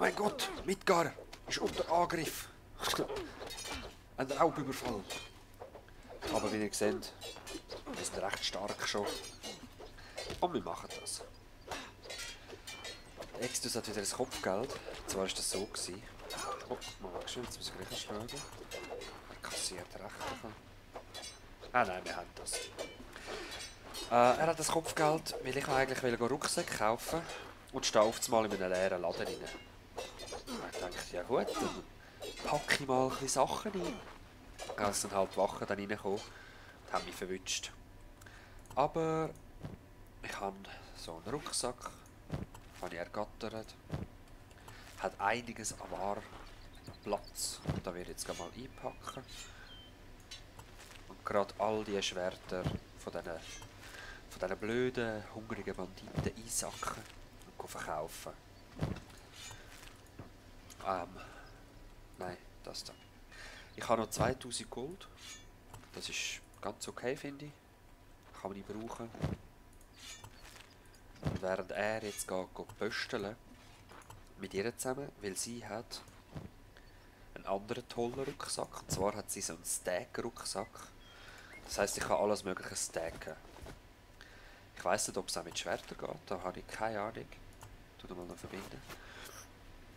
mein Gott, Midgar ist unter Angriff. Ein Raubüberfall. Aber wie ihr seht, wir sind recht stark schon. Und wir machen das. Extus hat wieder ein Kopfgeld. Zwar war das so gewesen. Oh, mal schön, jetzt müssen wir gleich schauen. Er kassiert recht davon. Ah nein, wir haben das. Er hat das Kopfgeld, weil ich eigentlich einen Rucksack kaufen und stehe auf einmal in einem leeren Laden rein. Ich dachte, ja gut, dann packe ich mal ein bisschen Sachen ein. Dann sind halt die Wachen dann reingekommen und haben mich verwünscht. Aber ich habe so einen Rucksack, habe ich ergattert, hat einiges an Warenplatz. Da werde ich jetzt mal einpacken. Und gerade all die Schwerter von diesen blöden, hungrigen Banditen einsacken und verkaufen. Nein, das da. Ich habe noch 2000 Gold. Das ist ganz okay, finde ich. Kann man nicht brauchen. Und während er jetzt geht pösteln, mit ihr zusammen, weil sie hat einen anderen tollen Rucksack. Und zwar hat sie so einen Stack-Rucksack. Das heisst, ich kann alles Mögliche stacken. Ich weiss nicht, ob es auch mit Schwertern geht, da habe ich keine Ahnung. Ich tue mal noch verbinden.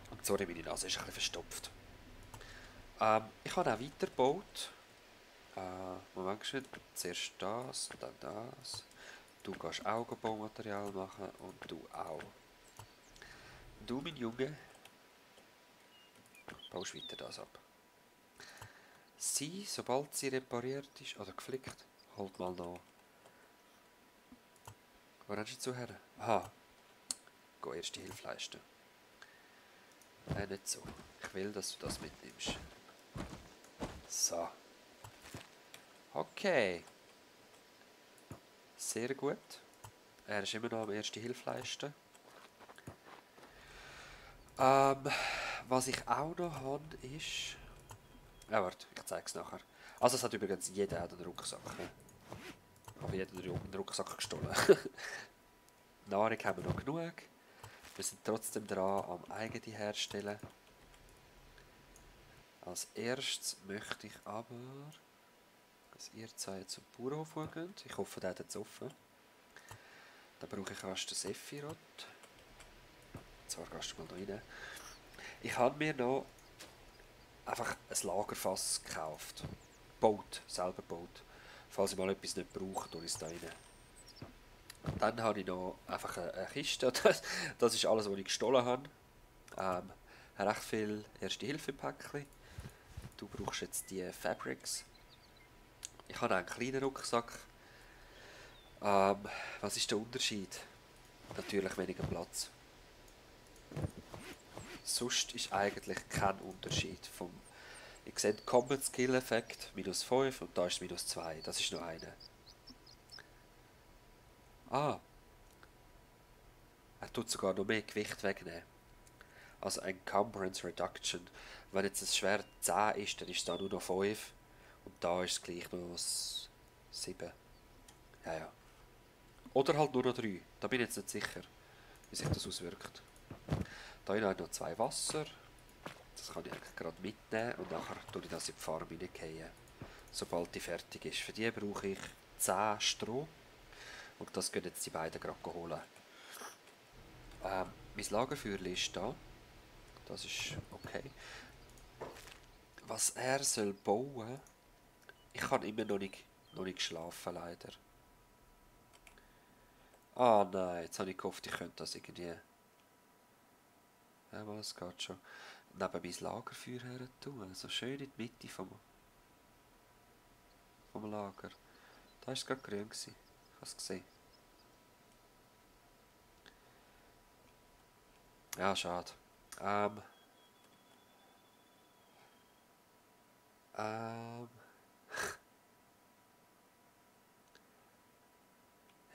Und sorry, meine Nase ist ein bisschen verstopft. Ich habe auch weitergebaut. Moment schnell, zuerst das und dann das. Du kannst Augenbaumaterial machen und du auch. Du, mein Junge, baust weiter das ab. Sie, sobald sie repariert ist oder geflickt, holt mal noch. Wo hast du zu her? Aha, geh erste Hilfe leisten. Nein, nicht so. Ich will, dass du das mitnimmst. So. Okay. Sehr gut. Er ist immer noch am erste Hilfe leisten. Was ich auch noch habe, ist... Ja, warte, ich zeige es nachher. Also es hat übrigens jeder einen Rucksack. Ne? Aber jeder hat einen Rucksack gestohlen. Nahrung haben wir noch genug. Wir sind trotzdem dran am eigenen herstellen. Als erstes möchte ich aber, dass ihr zwei zum Bauernhof geht. Ich hoffe, der hat jetzt offen. Dann brauche ich erst den Sephiroth. Zwar gehst du mal da rein. Ich habe mir noch einfach ein Lagerfass gekauft. Selber gebaut. Falls ich mal etwas nicht brauche, tue ich es da rein. Dann habe ich noch einfach eine Kiste. Das ist alles, was ich gestohlen habe. Recht viel Erste-Hilfe-Päckchen. Du brauchst jetzt die Fabrics. Ich habe einen kleinen Rucksack. Was ist der Unterschied? Natürlich weniger Platz. Sonst ist eigentlich kein Unterschied. Ich sehe Combat Skill Effekt minus 5 und da ist minus 2. Das ist noch einer. Ah, er tut sogar noch mehr Gewicht wegnehmen. Also Encumbrance Reduction. Wenn jetzt das Schwert 10 ist, dann ist es da nur noch 5. Und da ist es gleich noch 7. Ja, ja. Oder halt nur noch 3. Da bin ich jetzt nicht sicher, wie sich das auswirkt. Da habe ich noch 2 Wasser. Das kann ich eigentlich gerade mitnehmen und nachher tue ich das in die Farm hineingehen. Sobald die fertig ist. Für die brauche ich 10 Stroh. Und das können jetzt die beiden gerade holen. Mein Lagerfeuer ist da. Das ist okay. Was er soll bauen, ich kann immer noch nicht schlafen, leider. Ah nein, jetzt habe ich gehofft, ich könnte das irgendwie... Ja, was geht schon. Neben mein Lagerfeuer her tun, also schön in die Mitte vom Lager. Da war es gerade grün, ich habe es gesehen. Ja, schade. Ich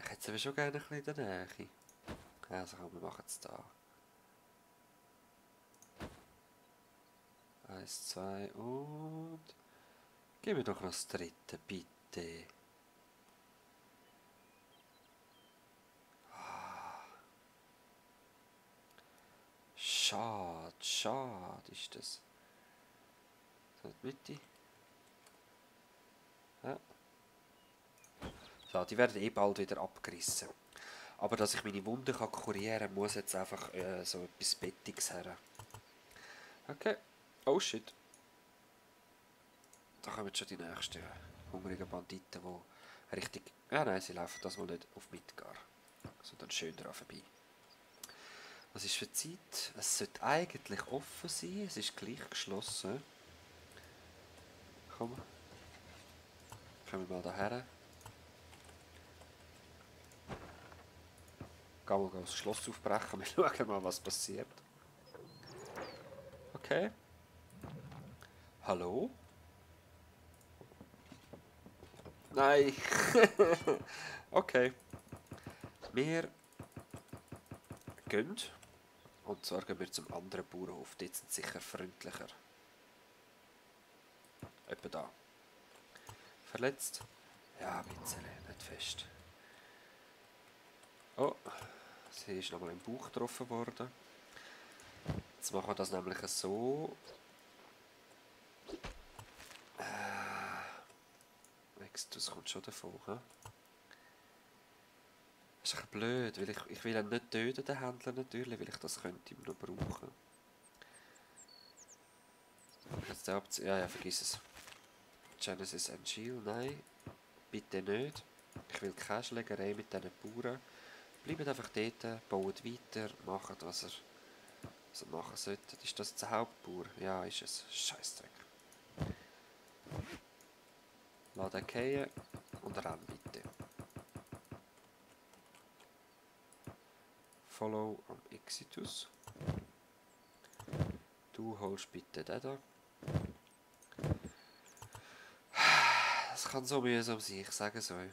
hätte es aber schon gerne ein bisschen in der Nähe. Also komm, wir machen es da. 1, 2 und... Gib mir doch noch das dritte, bitte. Schade. Schade ist das. So, in die Mitte. Ja. So, die werden eh bald wieder abgerissen. Aber dass ich meine Wunden kurieren kann, muss jetzt einfach so etwas Bettiges her. Okay. Oh shit. Da kommen schon die nächsten hungrigen Banditen, die richtig... Ja nein, sie laufen das mal nicht auf Midgar. Sondern schön daran vorbei. Was ist für die Zeit? Es sollte eigentlich offen sein. Es ist gleich geschlossen. Komm. Kommen wir mal daher. Gehen wir mal das Schloss aufbrechen. Wir schauen mal, was passiert. Okay. Hallo? Nein. Okay. Wir gehen. Und zwar gehen wir zum anderen Bauernhof. Dort sind sicher freundlicher. Etwa da. Verletzt? Ja, ein bisschen. Nicht fest. Oh. Sie ist nochmal im Bauch getroffen worden. Jetzt machen wir das nämlich so. Das kommt schon davon. He? Das ist ein bisschen blöd, weil ich will ihn nicht töten, den Händler natürlich, weil ich das könnte noch brauchen. Jetzt ja, vergiss es. Genesis and Shield, nein. Bitte nicht. Ich will keine Schlägerei mit diesen Bauern. Bleibt einfach dort, baut weiter, macht was er machen sollte. Ist das jetzt ein Hauptbauer? Ja, ist es. Scheissdreck. Lass den fallen und renn bitte. Follow am Exitus. Du holst bitte den da. Es kann so mühsam sein, ich sage es euch.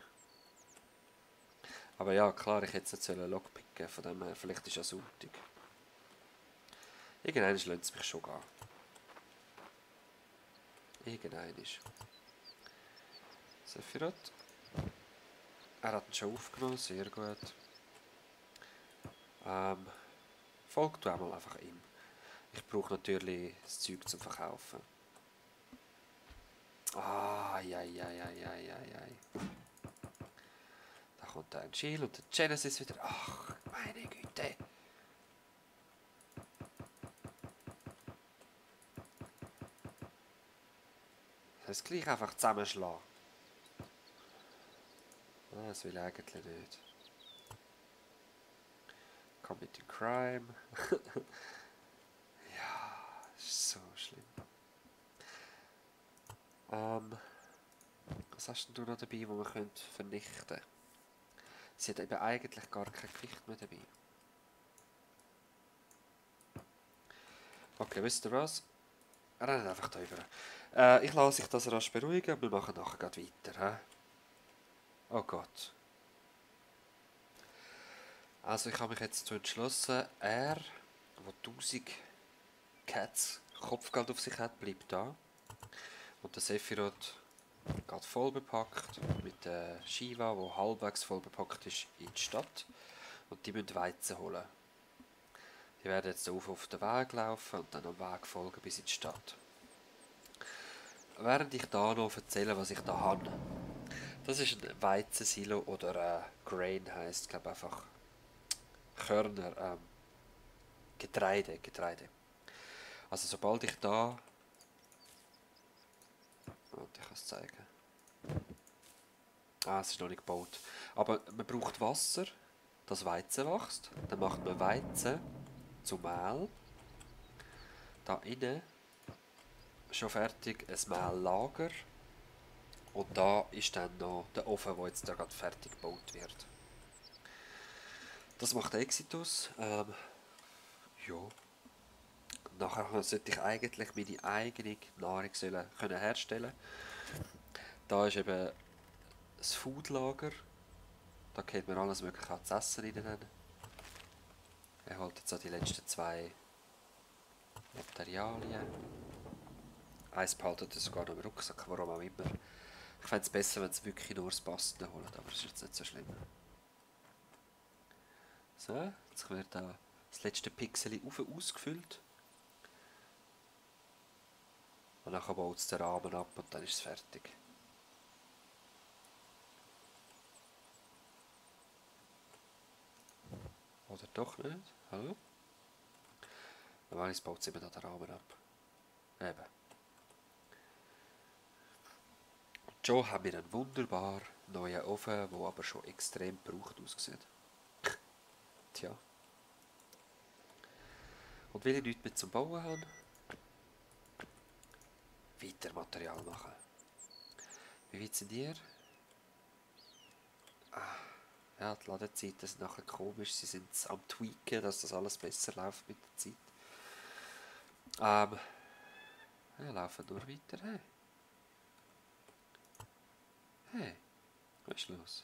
Aber ja, klar, ich hätte jetzt nicht Lockpicken, von dem her, vielleicht ist es Sonntag. Irgendwann lässt es mich schon gehen. Irgendwann ist. Sephiroth. Er hat ihn schon aufgenommen, sehr gut. Folgt du einmal einfach ihm. Ich brauche natürlich das Zeug zum Verkaufen. Ah, ja. Da kommt ein Shield und der Genesis wieder. Ach, meine Güte. Das gleich einfach zusammenschlagen. Ah, das will ich eigentlich nicht. Committing Crime. Ja, ist so schlimm. Was hast denn du noch dabei, wo man vernichten könnte? Sie hat eben eigentlich gar kein Gewicht mehr dabei. Okay, wisst ihr was? Rennt einfach da über. Ich lasse sich das rasch beruhigen und wir machen nachher gerade weiter. He? Oh Gott. Also ich habe mich jetzt dazu entschlossen, er, der 1000 Cats Kopfgeld auf sich hat, bleibt da. Und der Sephiroth geht voll bepackt mit der Shiva, die halbwegs voll bepackt ist, in die Stadt. Und die müssen Weizen holen. Die werden jetzt auf den Weg laufen und dann am Weg folgen bis in die Stadt. Während ich da noch erzähle, was ich da habe. Das ist ein Weizensilo oder Grain heisst, glaube einfach Körner, Getreide. Also sobald ich da... Und ich kann es zeigen. Ah, es ist noch nicht gebaut. Aber man braucht Wasser, das Weizen wächst. Dann macht man Weizen zu Mehl. Da innen schon fertig ein Mehllager. Und da ist dann noch der Ofen, der jetzt da gerade fertig gebaut wird. Das macht Exitus. Ja. Nachher sollte ich eigentlich meine eigene Nahrung herstellen. Da ist eben das Foodlager. Da geht mir alles mögliche zu essen rein. Er holt jetzt auch die letzten 2 Materialien. Eins behaltet er sogar noch im Rucksack, warum auch immer. Ich fände es besser, wenn es wirklich nur das Passende holt, aber das ist jetzt nicht so schlimm. So, jetzt wird da das letzte Pixel ausgefüllt. Und dann baut es den Rahmen ab und dann ist es fertig. Oder doch nicht? Hallo? Normalerweise baut es eben den Rahmen ab. Eben. Und schon haben wir einen wunderbar neuen Ofen, der aber schon extrem gebraucht aussieht. Tja. Und weil ich nichts mehr zum Bauen habe, weiter Material machen. Wie weit sind ihr? Ja, die Ladezeiten sind nachher komisch. Sie sind am Tweaken, dass das alles besser läuft mit der Zeit. Ja, laufen nur weiter. Hey. Hey, was ist los?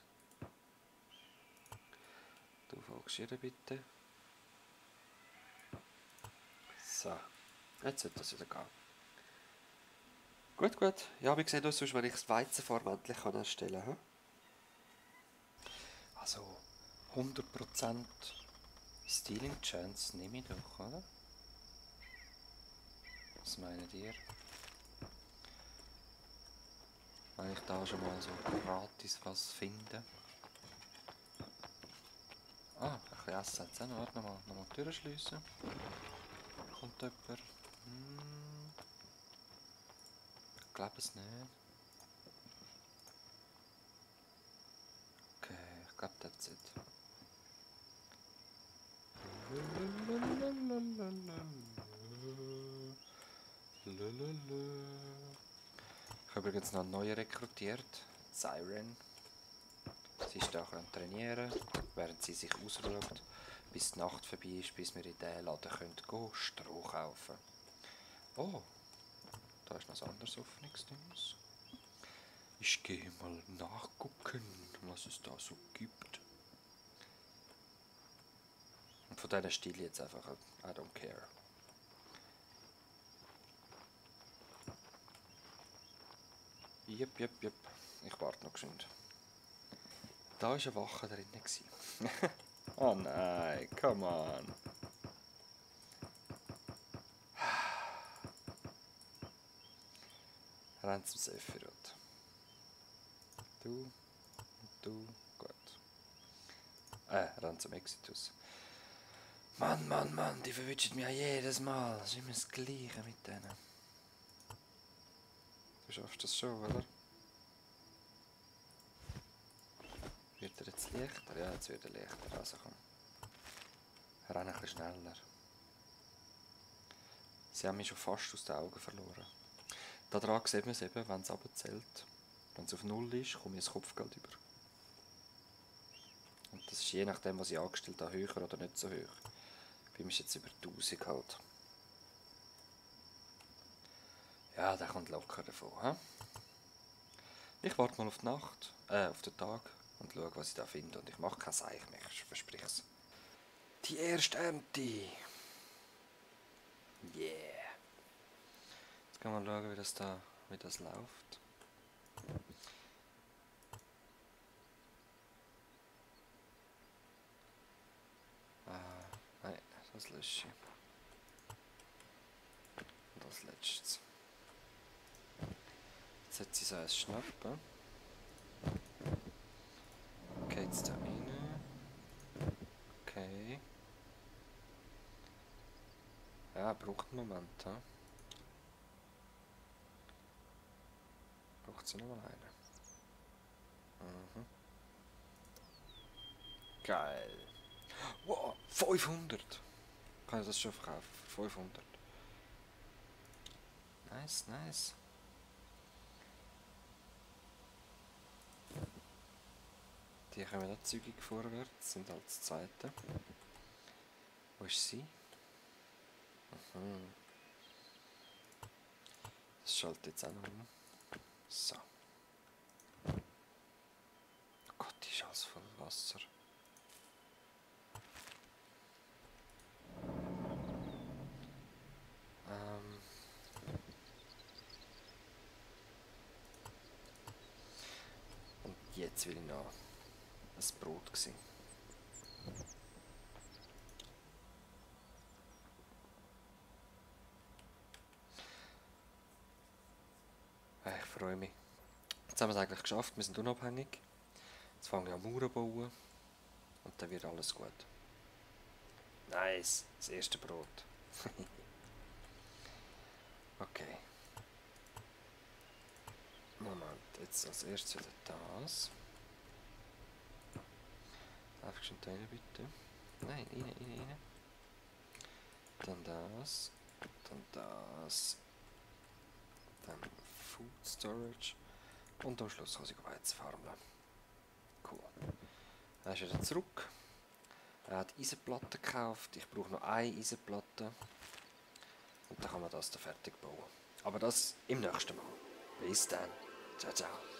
Du folgst ihr bitte. So, jetzt sollte das wieder gehen. Gut, gut. Ja, wir sehen uns sonst, wenn ich das Weizenform endlich erstellen kann. Also 100% Stealing Chance nehme ich doch, oder? Was meint ihr? Wenn ich da schon mal so gratis was finde. Ah, ein bisschen Essen jetzt auch noch. Warte, nochmal die Tür schliessen. Kommt jemand? Ich glaube es nicht. Okay, ich glaube that's it. Ich habe übrigens noch eine neue rekrutiert, Siren. Sie ist auch am Trainieren, während sie sich ausruht, bis die Nacht vorbei ist, bis wir in den Laden gehen können, Stroh kaufen. Oh, da ist noch ein anderes Öffnungsdings. Ich gehe mal nachgucken, was es da so gibt. Und von diesen Stil jetzt einfach, I don't care. Jep. Ich warte noch geschwind. Da war eine Wache drin. Oh nein, come on. Renn zum Sephiroth. Du und du, gut. Renn zum Exitus. Mann, die verwünschen mich jedes Mal. Das ist immer das Gleiche mit denen. Du schaffst das schon, oder? Wird er jetzt leichter? Ja, jetzt wird er leichter. Also komm. Renn ein bisschen schneller. Sie haben mich schon fast aus den Augen verloren. Daran sieht man es eben, wenn es runterzählt. Wenn es auf 0 ist, komme ich das Kopfgeld über. Und das ist je nachdem, was ich angestellt habe, höher oder nicht so hoch. Bei mir ist jetzt über 1000 halt. Ja, der kommt locker davon. He? Ich warte mal auf die Nacht, auf den Tag und schaue, was ich da finde. Und ich mache kein Seich mehr, ich verspreche es. Die erste Ernte! Yeah! Jetzt gehen wir mal schauen, wie das läuft. Nein, das lösche ich. Und als letztes. Jetzt hat sie so ein Schnappen. Geht's da rein? Okay. Ja, braucht einen Moment, he? Braucht sie nochmal einen? Mhm. Geil. Wow, 500! Kann ich das schon verkaufen? 500. Nice. Die kommen auch zügig vorwärts, sind halt das zweite. Wo ist sie? Das schaltet jetzt auch noch um. So. Oh Gott, die ist alles voll Wasser. Und jetzt will ich noch ein Brot sehen. freue mich. Jetzt haben wir es eigentlich geschafft, wir sind unabhängig. Jetzt fangen wir an Mauern bauen. Und dann wird alles gut. Nice, das erste Brot. Okay. Moment, jetzt als erstes wieder das. Darf ich schon rein, bitte? Nein, rein. Dann das. Dann das. Dann Food Storage. Und am Schluss kann ich Weizen farmen. Cool. Dann ist er wieder zurück. Er hat Eisenplatten gekauft. Ich brauche noch eine Eisenplatte. Und dann kann man das da fertig bauen. Aber das im nächsten Mal. Bis dann. Ciao, ciao.